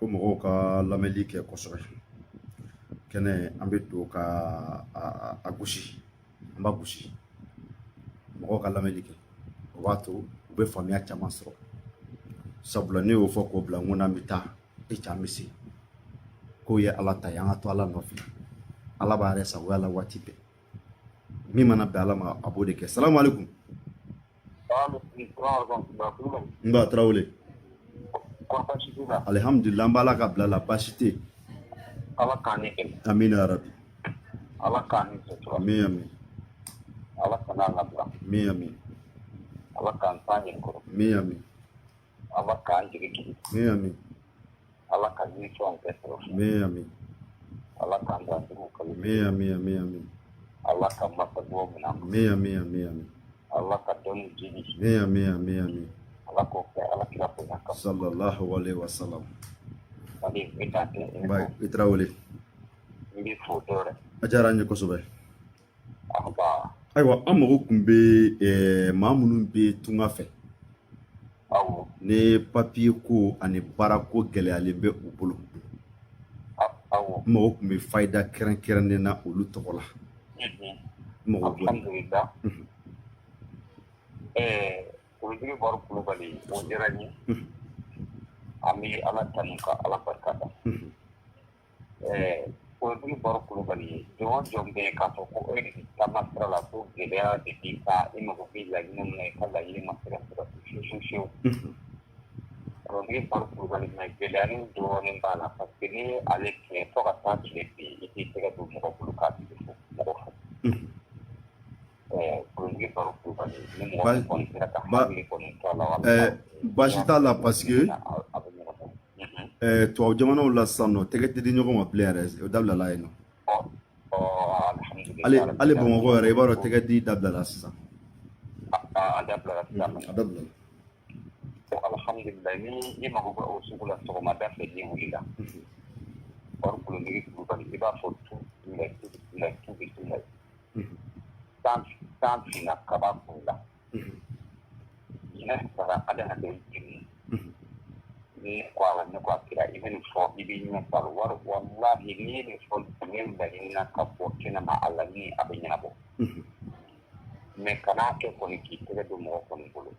Ko mɔgɔw ka lamɛnli kɛ kosɛbɛ. Kɛnɛ an bɛ don ka a gosi, an b'a gosi, mɔgɔw ka lamɛnli kɛ, o b'a to u bɛ faamuya caman sɔrɔ. Sabula ne y'o fɔ k'o bila, n ko n'an bɛ taa e cɛ, an bɛ se k'o ye Ala ta ye, an ka to Ala nɔfɛ. Ala b'a yɛrɛ sagoya la waati bɛɛ, min mana bɛn Ala ma, a b'o de kɛ. Salamu aleykum. N ba Tarawele. Alihamudulila, an b'a la ka bila la, baasi tɛ yen. Ala k'an ni dɛmɛ. Amina yarabi. Ala k'an ni sutura. Amin, amin. Ala kana labila. Amin, amin. Ala k'an taa ɲɛ kɔrɔ. Amin, amin. Ala k'an jigi tugu. Amin, amin. Ala ka nisɔn kɛ sɔrɔ. Amin, amin. Ala k'an da jugu kalo. Amin, amin, amin, amin. Ala ka masaduwa minɛ. Amin, amin, amin, amin. Ala ka dɔnni jigi. Amin, amin, amin, amin. Ala k'o kɛ Ala kira bonya kama. Sallallahu alaihi wasallam. Ale e k'a kɛ. Ba i Tarawele. N b'i fo dɔwɛrɛ. A diyara an ye kosɛbɛ. Aba. Ayiwa, an mago tun bɛ maa minnu bɛ tunga fɛ. Awɔ. Ni papiye ko ani baara ko gɛlɛyalen bɛ u bolo. Awɔ. N mago tun bɛ fayida kɛrɛnkɛrɛnnen na olu tɔgɔ la. N mago b'o la. Alhamdulillah. Kolotigi Baro Kulubali, o diyara n ye. An bɛ Ala tanu ka Ala barika da. Kolotigi Baro Kulubali, jɔn o jɔn bɛ yen k'a fɔ ko e de bɛ taama sira la, ko gɛlɛya de b'i kan, i mago bɛ laɲini min na, i ka laɲini ma se ka sabati fiyewu fiyewu fiyewu. Kolotigi Baro Kulubali, mais gɛlɛyanin dɔɔnin b'a la, parce que n'i ye ale kɛ fo ka taa tile bin, i t'i tɛgɛ don mɔgɔ bolo k'a tigi fo, mɔgɔ fo. Kolotigi Baro Kulubali, ni mɔgɔ min kɔni sera ka hakili kɔni to a la, Baasi t'a la, parce que a bɛ ɲɔgɔn sɔrɔ. Tubabu jamanaw la sisan nɔ, tɛgɛ tɛ di ɲɔgɔn ma bilen yɛrɛ, o dabilala yen nɔ. Alhamdulillah. Hali Bamakɔ yɛrɛ, i b'a dɔn tɛgɛ di dabilala sisan. A dabilala sisan. A dabilala. Alhamdulillah, ni i mago bɛ o sugu la, sɔgɔmada fɛ n'i wulila, Baro Kolotigi Kulubali, i b'a fɔ tu bisimila, tu bisimila, tu bisimila. San finna kaba kun la. Jinɛ sara adamaden jigin. Ni ko Ala, ne ko a kira, i bɛ nin fɔ, i b'i ɲɛ sara wari. Walahi, n'i ye nin fɔ ne laɲini na ka bɔ kɛnɛma, a laɲini a bɛ ɲɛnabɔ. Mais kan'a kɛ kɔni k'i tɛgɛ don mɔgɔ kɔni bolo.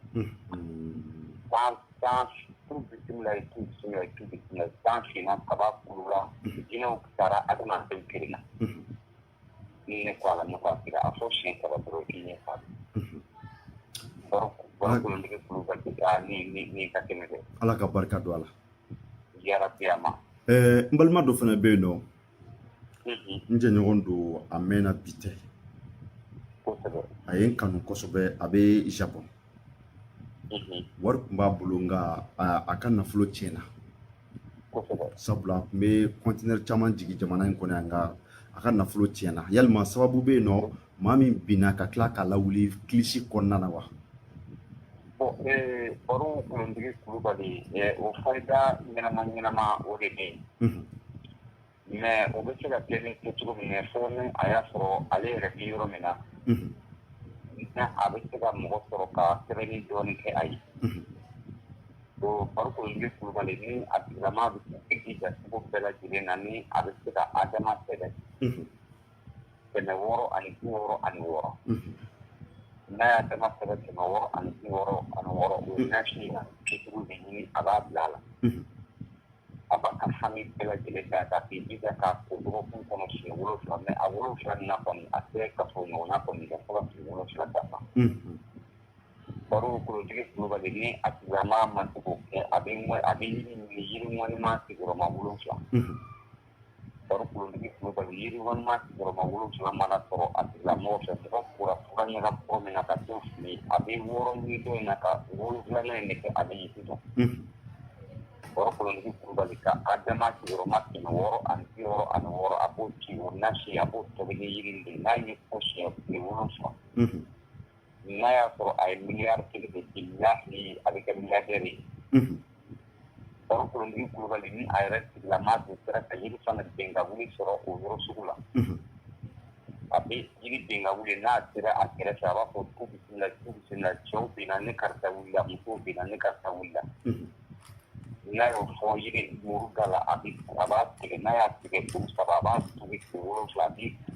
San san, tu bisimila, tu bisimila, tu bisimila. San finna kaba kulu la, jinɛw sara adamaden kelen na. Ni ne ko Ala, ne ko a kira, a fɔ siɲɛ saba dɔrɔn, k'i ɲɛ sara. Baro Kolotigi Kulubali, ni ka tɛmɛ dɛ. Ala ka barika don a la. Yarabi a ma. N balima dɔ fana bɛ yen nɔ, n jɛɲɔgɔn don, a mɛnna, bi tɛ. A ye n kanu kosɛbɛ, a bɛ Japon. Wari tun b'a bolo, nka a ka nafolo tiɲɛna. Sabula a tun bɛ conteneur caman jigin jamana in kɔnɔ yan, nka a ka nafolo tiɲɛna. Yalima sababu bɛ yen nɔ, maa min binna ka tila k'a lawuli kilisi kɔnɔna na wa? Bon, Baro Kolotigi Kulubali, o fayida ɲɛnama ɲɛnama, o de bɛ yen. Mais o bɛ se ka kɛ ni kɛ cogo min na, fo ni a y'a sɔrɔ ale yɛrɛ bɛ yɔrɔ min na, a bɛ se ka mɔgɔ sɔrɔ ka sɛbɛnni dɔɔni kɛ a ye. Bon, Baro Kolotigi Kulubali, ni a tigilama bɛ se jija cogo bɛɛ lajɛlen na, ni a bɛ se ka adama sɛbɛn 666, n'a y'a dama sɛbɛn 666, o ye nasi kɛcogo de ɲini, a b'a bila a la. A b'a ka hami bɛɛ lajɛlen da ka k'i jija k'a ko dɔgɔkun kɔnɔ siɲɛ 7, mais a 7 nin na kɔni, a tɛ kafoɲɔgɔnya kɔni kɛ fo ka tile 7 dafa. Baro Kolotigi Kulubali, ni a tigilama ma se k'o kɛ, a bɛ yiri ɲini, yiri ŋɔnima sigiyɔrɔma 7. Baro Kolotigi Kulubali, yiri ŋɔnima sigiyɔrɔma 7 mana sɔrɔ a tigilamɔgɔ fɛ, mɔgɔ kora fura ɲaga kɔrɔ min na ka t'o fili, a bɛ 6 ɲini dɔ in na ka 7nan in de kɛ ale ye sisan. Baro Kolotigi Kulubali, ka adama sigiyɔrɔma 666, a b'o ci, o nasi, a b'o tobi ni yiri de n'a ye ko siɲɛ tile 7. N'a y'a sɔrɔ a ye miliyari kelen de, bilahi, a bɛ kɛ milliardaire ye. Baro Kolotigi Kulubali, ni a yɛrɛ tigilama de sera ka yiri fana den ka wuli sɔrɔ o yɔrɔ sugu la, a bɛ yiri den ka wuli, n'a sera a kɛrɛfɛ, a b'a fɔ tu bisimila, tu bisimila, cɛw binna ni karisa wulila, musow binna ni karisa wulila. N'a y'o fɔ yiri muru da la, a b'a tigɛ. N'a y'a tigɛ kuru saba, a b'a tobi kuru wolonwula,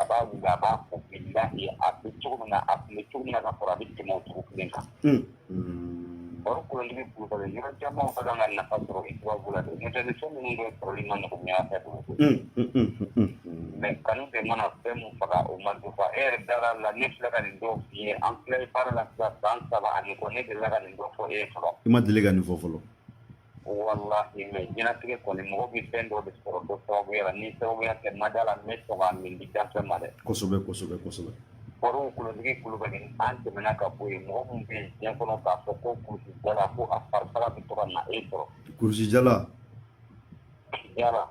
a b'a wuli, a b'a ko bilahi, a bɛ cogo min na, a tun bɛ cogo min na ka kɔrɔ, a bɛ tɛmɛ o cogo kelen kan. Baro Kolontigi Kulubali, yɔrɔ caman ka kan ka nafa sɔrɔ i sababu la dɛ. N'o tɛ ni fɛn minnu bɛ sɔrɔli ma nɔgɔn ɲɔgɔn fɛ bolo. Mais kanu de mana fɛn mun faga, o man fa. E yɛrɛ dara la, ne filɛ ka nin dɔw f'i ye. An filɛ baara la sisan san 3 ani kɔ, ne delila ka nin dɔ fɔ e ye fɔlɔ. I ma deli ka nin fɔ fɔlɔ. Wallahi, mais diɲɛlatigɛ kɔni, mɔgɔ bɛ fɛn dɔ de sɔrɔ dɔ sababuya la. Ni sababuya tɛ, ma da la, n bɛ sɔn ka nin di danfɛn ma dɛ. Kosɛbɛ, kosɛbɛ, kosɛbɛ. Baro Kolontigi Kulubali, an tɛmɛna ka bɔ yen. Mɔgɔ min bɛ yen diɲɛ kɔnɔ k'a fɔ ko kurusi jala, ko a farifaga bɛ to ka na e sɔrɔ. Kurusi jala. Jala.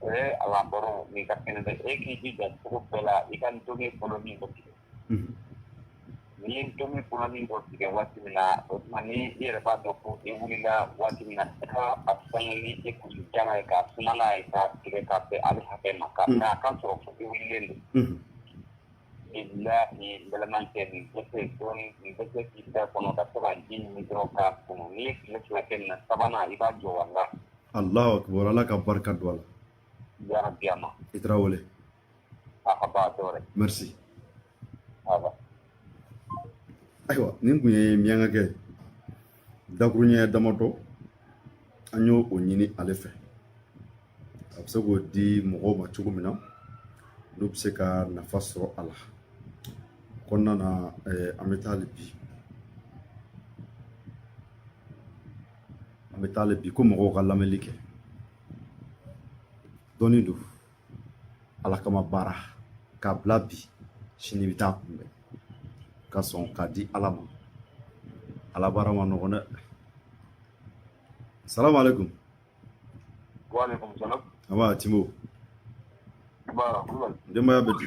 O ye ala baro n'i ka kɛnɛ dɛ. E k'i jija cogo bɛɛ la, i ka ntomi bolonin dɔ tigɛ. N'i ye ntomi bolonin dɔ tigɛ waati min na, o tuma ni i yɛrɛ b'a dɔn ko i wulila waati min na, i ka a sange ni i kurusi jala ye, k'a suma n'a ye, k'a tigɛ k'a bɛn ale hakɛ ma, ka a ka sɔrɔ fo i wulilen don. Bilahi, n balimakɛ, nin bɛ se dɔɔnin, nin bɛ se k'i da kɔnɔ ka to ka ji ɲini dɔrɔn k'a kunu. N'i ye tile 2 kɛ nin na, sabanan i b'a jɔ wala. Allahu akbar, Ala ka barika don a la. Yarabi a ma. I Tarawele. A ka ba tɔɔrɔ. Merci. Ayiwa, nin kun ye miyankakɛ dakuruɲɛ damadɔ, an y'o o ɲini ale fɛ, a bɛ se k'o di mɔgɔw ma cogo min na, n'u bɛ se ka nafa sɔrɔ a la kɔnɔna na. An bɛ taa hali bi, an bɛ taa hali bi ko mɔgɔw ka lamɛnli kɛ. Dɔnni don, Ala kama baara k'a bila bi, sini bɛ taa kunbɛn ka sɔn k'a di Ala ma. Ala baara ma nɔgɔn dɛ. Salamu aleykum. Waaleykum salam. Aba Timbo. Ba, denbaya bɛ di?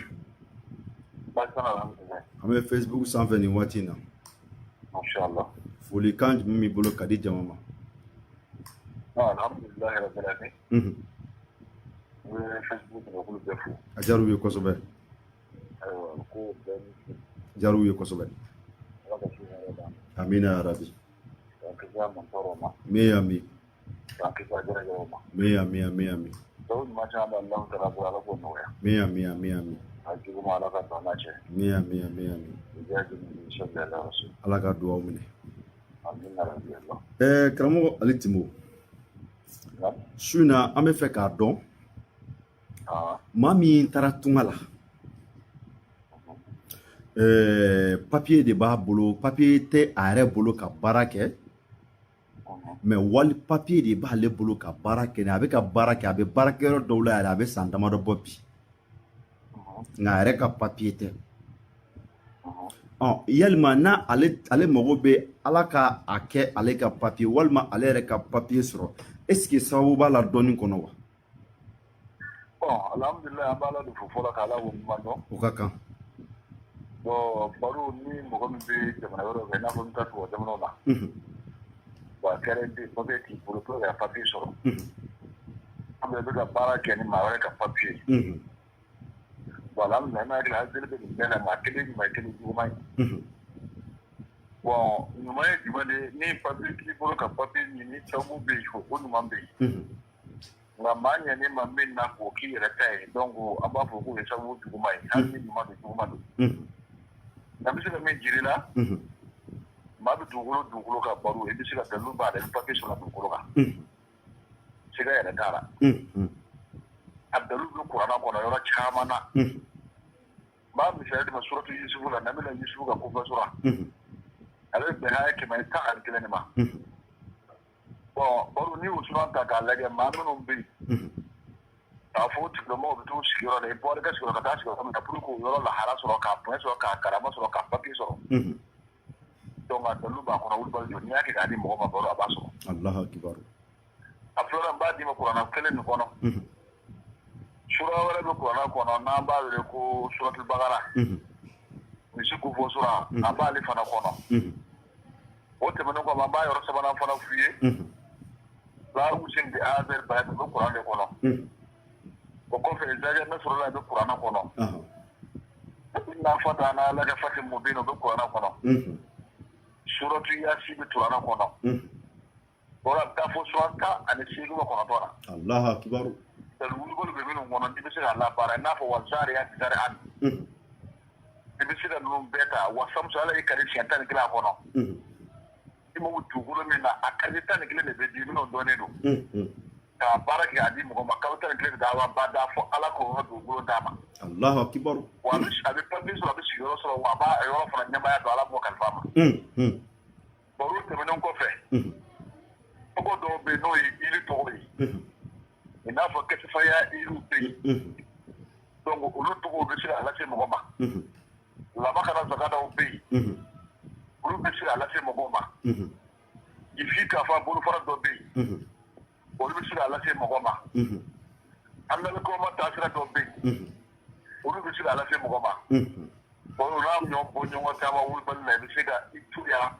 Baasi t'a la, alhamdulilayi. An bɛ Facebook sanfɛ nin waati in na. Mashallah. Folikan jumɛn b'i bolo ka di jama ma? Alhamdulilayi rabbil alamin. N bɛ Facebook jɛkulu bɛɛ fo. A diyara u ye kosɛbɛ. Ayiwa, ko bɛɛ ni ce. Diyara u ye kosɛbɛ. Ala ka su hɛrɛ d'an ma. Amina ya rabi. K'an kisi a mantɔɔrɔ ma. Min ami. K'an kisi a gɛrɛgɛrɛw ma. Min ami, ami, ami. Dɔw ɲuman caman bɛ Alahu taala bolo, Ala k'o nɔgɔya. Min ami, ami, ami. A juguman, Ala ka don an n'a cɛ. Min ami, ami, ami. Ala ka dugawu minɛ. Amina rabi Allah. Karamɔgɔ Ali Timbo. Su in na, an bɛ fɛ k'a dɔn, maa min taara tunga la, papiye de b'a bolo, papiye tɛ a yɛrɛ bolo ka baara kɛ, mais wali papiye de b'ale bolo ka baara kɛ, a bɛ ka baara kɛ, a bɛ baarakɛyɔrɔ dɔw la yɛrɛ, a bɛ san damadɔ bɔ bi, nka a yɛrɛ ka papiye tɛ. Ɔ yalima n'a ale mago bɛ Ala ka a kɛ ale ka papiye, walima ale yɛrɛ ka papiye sɔrɔ, est ce que sababu b'a la dɔɔnin kɔnɔ wa? Bon, alhamdulilayi, an b'a Ala de fo fɔlɔ, k'Ala waleɲuman dɔn. O ka kan. Bon, baro ni mɔgɔ min bɛ jamana wɛrɛw fɛ, i n'a fɔ n bɛ taa tubabu jamanaw na. Bon, a kɛra papiye t'i bolo pour ka papiye sɔrɔ. An bɛɛ bɛ ka baara kɛ ni maa wɛrɛ ka papiye. Bon, alhamdulilayi, ne hakili la deli bɛ nin bɛɛ la, maa kelen ɲuman ye, kelen juguman ye. Bon, ɲuman ye jumɛn de ye? Ni papiye t'i bolo ka papiye ɲini, sababu bɛ yen, o ɲuman bɛ yen. Nka maa ɲɛnen ma min na k'o k'i yɛrɛ ta ye, donc an b'a fɔ k'o ye sababu juguman ye, hali ni ɲuman don, juguman don. Nka n bɛ se ka min jira i la, maa bɛ dugukolo kan baro, i bɛ se ka dalilu b'a la, i bɛ papiye sɔrɔ dugukolo kan. Siga yɛrɛ t'a la. A dalilu bɛ kuranɛ kɔnɔ yɔrɔ caman na. N b'a misaliya d'i ma suratu Yusufu la, n'an bɛna Yusufu ka kofɔ sura. Ale bɛ bɛn haya 111 de ma. Bon, baro, n'i y'o sura ta k'a lajɛ, maa minnu bɛ yen k'a fɔ o tigilamɔgɔw bɛ t'u sigiyɔrɔ la, i bɔra i ka sigiyɔrɔ ka taa sigiyɔrɔ min na pour k'o yɔrɔ lahara sɔrɔ, k'a bonya sɔrɔ, k'a karama sɔrɔ, k'a papiye sɔrɔ. Donc a dalilu b'a kɔnɔ, wulibali don, n'i y'a kɛ k'a di mɔgɔ ma, baro, a b'a sɔrɔ. Allahu akibar. A filanan, n b'a d'i ma kuranɛ kelen nin kɔnɔ. Sura wɛrɛ bɛ kuranɛ kɔnɔ n'an b'a wele ko suratul bakara. Misi kofɔ sura, an b'ale fana kɔnɔ. O tɛmɛnen kɔ, an b'a yɔrɔ sabanan fana f'u ye. La uqsimu bi hazal balad, bɛ kuranɛ kɔnɔ. O kɔfɛ, iza nasrullahi bɛ kuranɛ kɔnɔ. Inna fatahna laka fathan mubina, o bɛ kuranɛ kɔnɔ. Suratu yasi bɛ kuranɛ kɔnɔ. Wala a bɛ taa fo suran 18 na. Allahu akibaru. Wulibali bɛ minnu kɔnɔ, n'i bɛ se k'a labaara, i n'a fɔ wazariyati zari'an, i bɛ se ka ninnu bɛɛ ta. Wa samuso, Ala y'i kari siɲɛ 11 a kɔnɔ. I mago dugukolo min na, a kari 11 de bɛ di minnu dɔnnen don k'a baara kɛ k'a di mɔgɔ ma. Kalo 11 de da ba da fɔ Ala k'o ka dugukolo d'a ma. Allahu akibaru. Wa a bɛ papiye sɔrɔ, a bɛ sigiyɔrɔ sɔrɔ, wa a b'a yɔrɔ fana ɲɛmaaya dɔn, Ala b'o kalifa a ma. Bon, olu tɛmɛnen kɔfɛ, tɔgɔ dɔw bɛ yen, n'o ye yiri tɔgɔ ye, i n'a fɔ kɛsifaya yiriw bɛ yen. Donc olu tɔgɔw bɛ se ka lase mɔgɔ ma. Lama kana zagadaw bɛ yen, olu bɛ se ka lase mɔgɔw ma. Ifi k'a fɔ bolofara dɔ bɛ yen, olu bɛ se ka lase mɔgɔ ma. An lamɛnkɔma taasira dɔ bɛ yen, olu bɛ se ka lase mɔgɔ ma. Bon, o n'a ɲɔgɔn bɔ ɲɔgɔn caman wulibali la, i bɛ se ka i to yan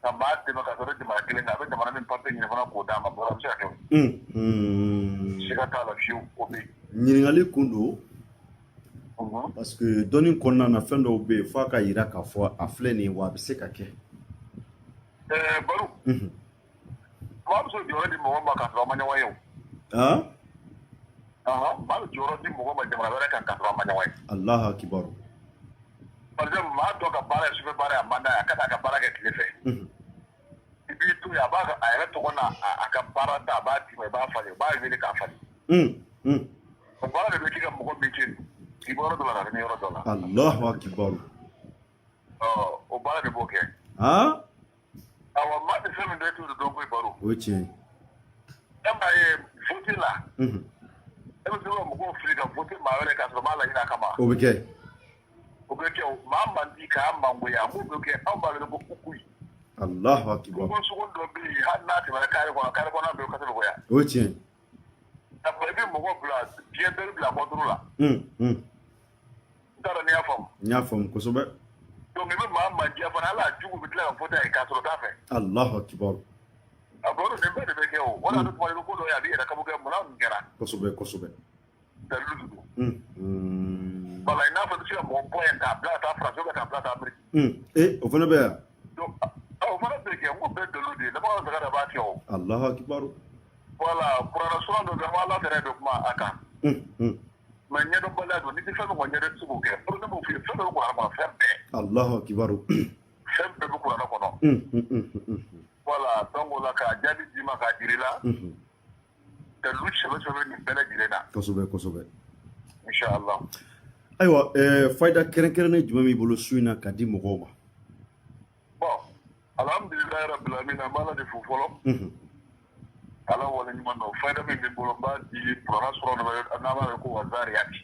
ka maa dɛmɛ ka sɔrɔ jamana kelen kan, a bɛ jamana min papiye ɲini fana k'o d'a ma. Bɔra, a bɛ se ka kɛ o. Siga t'a la fiyewu, o bɛ yen. Ɲininkali kun don parce que dɔnni kɔnɔna na, fɛn dɔw bɛ yen, f'a ka yira k'a fɔ a filɛ nin ye, wa a bɛ se ka kɛ. Baro, maa bɛ se jɔyɔrɔ di mɔgɔ ma k'a sɔrɔ a ma ɲɔgɔn ye o. Maa bɛ jɔyɔrɔ di mɔgɔ ma jamana wɛrɛ kan k'a sɔrɔ a ma ɲɔgɔn ye. Allahu akibaru. Par exemple, maa dɔ ka baara ye sufɛ baara ye, a man d'a ye, a ka n'a ka baara kɛ tile fɛ. I b'i to yen, a b'a a yɛrɛ tɔgɔ n'a a ka baara ta, a b'a d'i ma, i b'a falen, u b'a wele k'a falen. O baara de bɛ k'i ka mɔgɔ min to yen, k'i bɔ yɔrɔ dɔ la ka taa yɔrɔ dɔ la. Allahu akibaru. Ɔ, o baara de b'o kɛ. Awɔ, maa tɛ fɛn min dɔn, e t'o dɔn koyi, baro. O ye tiɲɛ ye. E m'a ye vote la, e bɛ se ka mɔgɔw fili ka vote maa wɛrɛ k'a sɔrɔ maa laɲini a kama. O bɛ kɛ. O bɛ kɛ o, maa man di k'a mangoya, mun bɛ kɛ, anw b'a wele ko kukuyi. Allahu akibaru. Kungo sogo dɔ bɛ yen, hali n'a tɛmɛna kare kɔnɔ, kare kɔnɔ bɛ kasa bɛ goya. O ye tiɲɛ ye. I bɛ mɔgɔ bila diɲɛ bɛɛ bɛ bila contre la. N t'a dɔn n'i y'a faamu. N y'a faamu kosɛbɛ. Donc i bɛ maa mandiya fana, hali a jugu bɛ tila ka vote a ye k'a sɔrɔ t'a fɛ. Allahu akibaru. A baro, nin bɛɛ de bɛ kɛ o. O de la tuma i bɛ ko dɔ ye, a b'i yɛrɛ kabo kɛ, munna nin kɛra? Kosɛbɛ kosɛbɛ. Dalilu de don. Voilà, i n'a fɔ i bɛ se ka mɔgɔ bɔ yan k'a bila ka taa France ou k'a bila ka taa Amérique. Eh, o fana bɛ yan. Donc o fana bɛ kɛ, n ko bɛɛ dalilu de ye, laban saga de b'a kɛ o. Allahu akibaru. Voilà, kuranɛ suran dɔ bɛ yen, an b'Ala yɛrɛ bɛ kuma a kan. Mais ɲɛdɔnbaliya don, n'i tɛ fɛn min kɔni ɲɛdɔn, i tɛ se k'o kɛ. Ne b'o f'i ye, fɛn bɛɛ bɛ kuranɛ kɔnɔ, fɛn bɛɛ. Allahu akibaru. Fɛn bɛɛ bɛ kuranɛ kɔnɔ. Voilà, donc o la k'a jaabi d'i ma k'a jira i la. Dalilu sɛbɛ sɛbɛ nin bɛɛ lajɛlen na. Kosɛbɛ kosɛbɛ. Inshallah. Ayiwa, fayida kɛrɛnkɛrɛnnen jumɛn b'i bolo su in na ka di mɔgɔw ma? Bon, alhamdulilayi rabbil alamin, an b'Ala de fo fɔlɔ. Ala wale ɲuman dɔn. Fayida min bɛ n bolo, n b'a di kuranɛ sura dɔ bɛ n'an b'a wele ko wazariyati.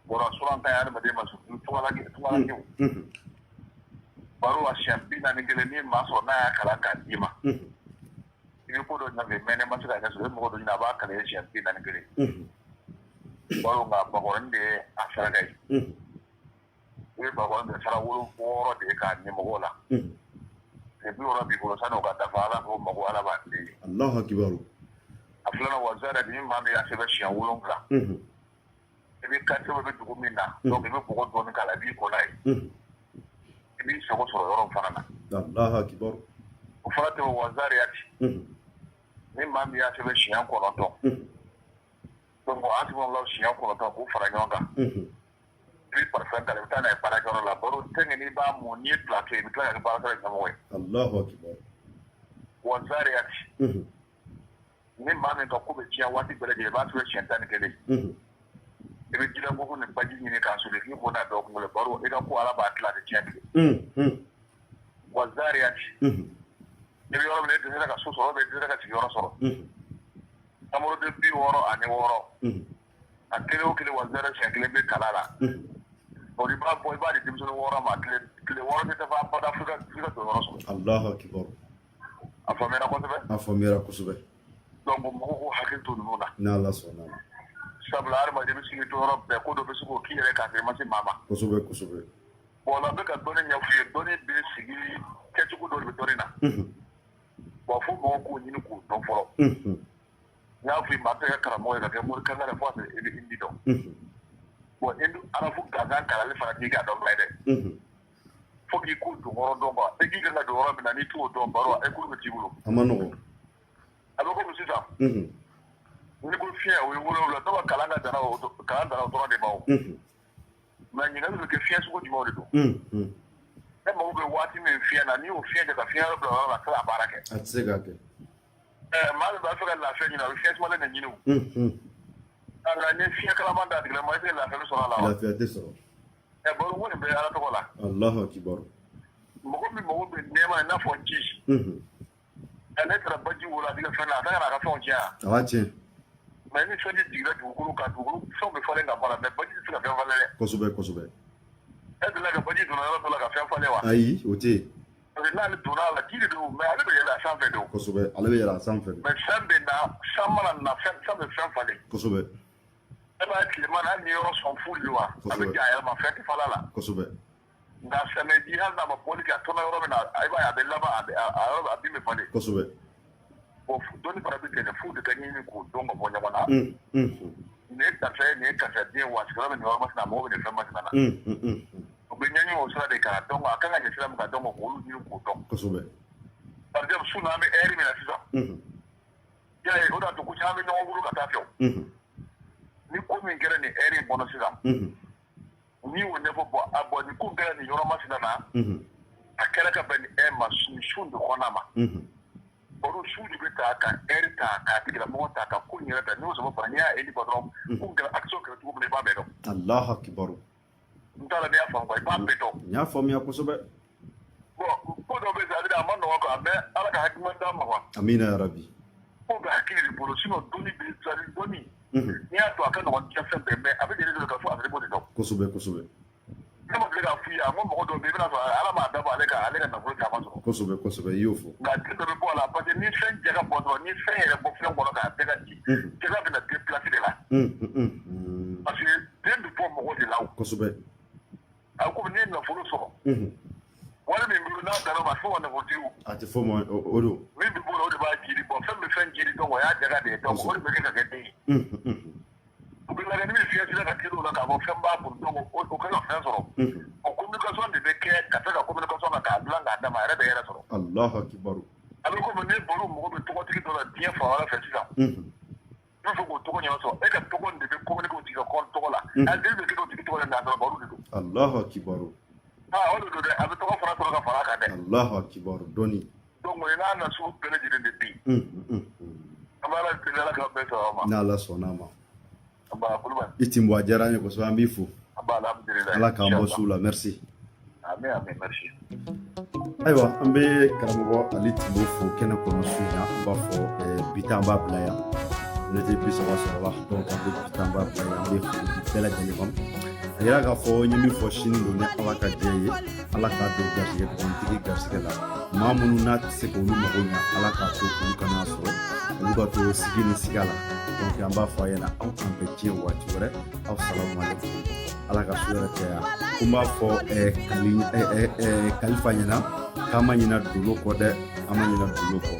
Kuranɛ sura ka ɲi adamaden ma, surtout tungalakew. Baro, a siɲɛ 41, ni maa sɔrɔ n'a y'a kalan k'a d'i ma. I bɛ ko dɔ ɲɛfɛ mɛ ne ma se ka ɲɛ sɔrɔ, i bɛ mɔgɔ dɔ ɲini, a b'a kalan i ye siɲɛ 41. Baro, nka bakɔrɔnin de ye a saraka ye. I bɛ bakɔrɔnin de sara 6 de ye k'a ɲɛ mɔgɔw la. Tile 60 b'i bolo, sani o ka dafa, Ala k'o mago, Ala b'a tile ye. Allahu akibaru. A filanan, wazariyati, ni maa min y'a sɛbɛn siɲɛ 7, i bɛ quartier bɛ dugu min na, donc i bɛ bɔgɔ dɔɔni k'a la, i b'i ko n'a ye. I b'i sago sɔrɔ yɔrɔ fana na. Allahu akibaru. O fana tɛ wazariyati. Ni maa min y'a sɛbɛn siɲɛ 9, donc a tun b'a siɲɛ 9 k'u fara ɲɔgɔn kan, i bɛ parfum k'a la, i bɛ taa n'a ye baarakɛyɔrɔ la. Baro tɛ, n'i b'a mun, n'i ye plateau ye, i bɛ tila ka kɛ baarakɛyɔrɔ ɲɛmɔgɔ ye. Allahu akibaru. Wazariyati. Ni maa min ka ko bɛ tiɲɛ waati bɛɛ lajɛlen, i b'a sɛbɛn siɲɛ 11. I bɛ jilankoko ni baji ɲini k'a soli k'i ko n'a dɔgɔkun kelen. Baro, i ka ko, Ala b'a tila, a tɛ tiɲɛ bilen. Wazariyati. I bɛ yɔrɔ min na, i dɛsɛra ka so sɔrɔ, i dɛsɛra ka sigiyɔrɔ sɔrɔ. Tamaro 66, a kelen o kelen wazari siɲɛ kelen bɛ kala la. O i b'a bɔ, i b'a di denmisɛnnin 6 ma, tile 6 tɛ dafa abada f'i ka don yɔrɔ sɔrɔ. Allahu akibaru. A faamuyara kosɛbɛ. A faamuyara kosɛbɛ. Donc mɔgɔw k'u hakili to ninnu na. N'Ala sɔnna ma. Sabula hadamaden bɛ sigi to yɔrɔ bɛɛ, ko dɔ bɛ se k'o k'i yɛrɛ k'a sɔrɔ i ma se maa ma. Kosɛbɛ kosɛbɛ. Bon, n bɛ ka dɔnni ɲɛf'i ye, dɔnni bɛ sigi kɛcogo dɔ de bɛ dɔnni na. Bon, fo mɔgɔw k'o ɲini k'o dɔn fɔlɔ. N y'a f'i ye, maa tɛ kɛ karamɔgɔ ye ka kɛ morikanga ye fo ka sɔrɔ i bɛ hindi dɔn. Bon, hindi arafu gansan kalanli fana t'i k'a dɔn bilen dɛ. Fo k'i ko don yɔrɔ dɔn quoi, e k'i kan ka don yɔrɔ min na, n'i t'o dɔn, baro e kulu bɛ t'i bolo. A ma nɔgɔn. A bɛ komi sisan, n'i ko fiɲɛ, o ye 7, dɔw ka kalan ka danna o kalan danna o dɔrɔn de ma o. Mais ɲininkali bɛ kɛ, fiɲɛ sugu jumɛnw de don? E mago bɛ waati min fiɲɛ na, n'i y'o fiɲɛ kɛ ka fiɲɛ yɔrɔ bila yɔrɔ la, a tɛ se ka baara kɛ. A tɛ se k'a kɛ. Maa min b'a fɛ ka lafiya ɲini, a bɛ fiɲɛ sumalen de ɲini o. Nka ni fiɲɛ kalaman d'a tigi ma, i tɛ lafiya bɛ sɔrɔ a la wa? Lafiya tɛ sɔrɔ. Baro, ko nin bɛɛ ye Ala tɔgɔ la. Alahu akibaru. Mɔgɔ min mago bɛ nɛɛma, i n'a fɔ ji, ne taara baji wolo a tigi ka fɛn na, a tɛ ka n'a ka fɛnw tiɲɛ. A b'a tiɲɛ. Mais ni sanji jiginna dugukolo kan, dugukolo fɛnw bɛ falen ka bɔ a la, mais baji tɛ se ka fɛn falen dɛ. Kosɛbɛ, kosɛbɛ. E delila ka baji donna yɔrɔ dɔ la ka fɛn falen wa? Ayi, o tɛ yen. Parce que n'ale donna a la, ji de don, mais ale bɛ yɛlɛ a sanfɛ de o. Kosɛbɛ, ale bɛ yɛlɛ a sanfɛ de. Mais san bɛ na, san mana na, fɛn san bɛ fɛn falen. E b'a ye tilema na, hali ni yɔrɔ sɔn fu de wa, a bɛ ja a yɛrɛ ma, fɛn tɛ falen a la. Nka samiya ji, hali n'a ma bɔli kɛ, a tɔnɔ yɔrɔ min na, i b'a ye a bɛ laban, a bɛ a yɔrɔ a bin bɛ falen. Bon, dɔnni fana bɛ ten dɛ, f'u de ka ɲini k'o dɔn ka bɔ ɲɔgɔn na. Nin ye karisa ye, nin ye karisa den, wa sigiyɔrɔ bɛ nin yɔrɔ masina, a mago bɛ nin fɛn masina na. O bɛ ɲɛɲini o sira de kan, donc a kan ka ɲɛ sira min kan, donc k'olu ɲini k'o dɔn. Par exemple, su na, an bɛ heure min na sisan, i y'a ye, o de y'a to ko caman bɛ ɲɔgɔn bolo ka taa fɛ o. Ni ko min kɛra nin heure in kɔnɔ sisan, n'i y'o ɲɛfɔ, bɔn a bɔn nin ko kɛra nin yɔrɔ masina na, a kɛra ka bɛn nin heure ma, nin su de kɔnɔna ma. Baro su de bɛ ta ka heure ta, k'a tigilamɔgɔ ta, ka ko in yɛrɛ ta, n'i y'o sɔrɔ fana, n'i y'a eli bɔ dɔrɔn, ko kɛra, action kɛra cogo min na, i b'a bɛɛ dɔn. Alahu akibaru. N t'a dɔn n'i y'a faamu quoi, i b'a bɛɛ dɔn. N y'a faamuya kosɛbɛ. Bon, ko dɔ bɛ yen, a ma nɔgɔn quoi, mais Ala ka hakilina d'an ma quoi. Amina ya rabi. Ko bɛ hakili de bolo, sinon dɔnni bɛ, c'est dɔnni. N'i y'a to a ka nɔgɔn diɲɛ fɛn bɛɛ, mais a bɛ jɛni de ka fɔ a b'o de dɔn. Kosɛbɛ, kosɛbɛ. Ne ma deli k'a f'i ye, a ko mɔgɔ dɔw bɛ yen, i bɛna sɔrɔ Ala m'a dabɔ ale ka nafolo caman sɔrɔ. Kosɛbɛ, kosɛbɛ, i y'o fɔ. Nka den dɔ bɛ bɔ a la, parce que ni fɛn jɛgɛ bɔ dɔrɔn, ni fɛn yɛrɛ bɔ fɛn kɔnɔ k'a bɛɛ ka di, jɛgɛ bɛna déplacer de la. Parce que den bɛ bɔ mɔgɔ de la o. A ko n'i ye nafolo sɔrɔ, wari min bolo n'a danna o ma, a tɛ fɔ o ma nafolotigi o. A tɛ fɔ o ma, o don. Min bɛ bɔ o la, o de b'a jiri bɔ, fɛn bɛ fɛn jiri, donc o y'a jɛgɛ de ye, donc o de bɛ kɛ ka kɛ den ye. U bɛ lajɛ ni min fiɲɛ sera ka kɛ o la k'a fɔ fɛn b'a kun, donc o kɛ ka fɛn sɔrɔ. O communication de bɛ kɛ ka se ka communication na k'a dilan k'a d'a ma, a yɛrɛ bɛ yɛrɛ sɔrɔ. Alahu akibaru. A bɛ komi ni baro mɔgɔ bɛ tɔgɔtigi dɔ la diɲɛ fan wɛrɛ fɛ sisan. I b'a fɔ k'o tɔgɔ ɲɛna sɔrɔ, e ka tɔgɔ de bɛ communiquer o tigi ka compte tɔgɔ la. A den bɛ kɛ o tigi tɔgɔ la, nka a sɔrɔ baro de don. Alahu akibaru. Aa, o de don dɛ, a bɛ tɔgɔ fana sɔrɔ ka fara a kan dɛ. Alahu akibaru, dɔnni. Donc o n'a nasugu bɛɛ lajɛlen de bɛ yen. An bɛ Ala deli, Ala k'an bɛɛ sɔrɔ a ma. N'Ala sɔnna a ma. An b'a Kulubali. I Tinbo, a diyara an ye kosɛbɛ, an b'i fo. An b'a alhamdulilayi. Ala k'an bɔ su la, merci. Amin, amin, merci. Ayiwa, an bɛ karamɔgɔ Ali Tinbo fo kɛnɛ kɔnɔ su in na. An b'a fɔ bi ta, an b'a bila yan. Miniti 30 sɔrɔla, donc an bɛ bi ta, an b'a bila yan. An bɛ foli di bɛɛ lajɛlen ma. A yira k'a fɔ n ye min fɔ, sini don, ni Ala ka diɲɛ ye, Ala k'a don garisɛgɛ dugutigi garisɛgɛ la. Maa minnu n'a tɛ se k'olu mago ɲa, Ala k'a to olu kana sɔrɔ, olu ka to sigi ni siga la. Donc an b'a fɔ a ɲɛna, aw k'an bɛn diɲɛ waati wɛrɛ. Aw salamu aleykum, Ala ka su yɛrɛ caya. Ko n b'a fɔ Kalifa ɲɛna k'an ma ɲina dolo kɔ dɛ, an ma ɲina dolo kɔ.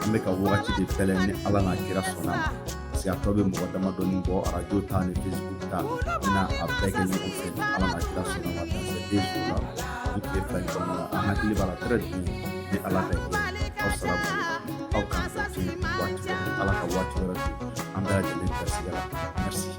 An bɛ ka wagati de bɛlɛn, ni Ala n'a kira sɔnna ma, parce que a tɔ bɛ mɔgɔ damadɔni bɔ, arajo ta ni Facebook ta, n bɛna a bɛɛ kɛ ɲɔgɔn fɛ, ni Ala n'a kira sɔnna ma, dans ces 2 jours là, ni tile 2 in kɔnɔna la, an hakili b'a la très bien, ni Ala ka jɛ. Aw salamu aleykum, aw k'an bɛn diɲɛ waati wɛrɛ, Ala ka waati wɛrɛ don an bɛɛ lajɛlen garisɛgɛ la. Merci.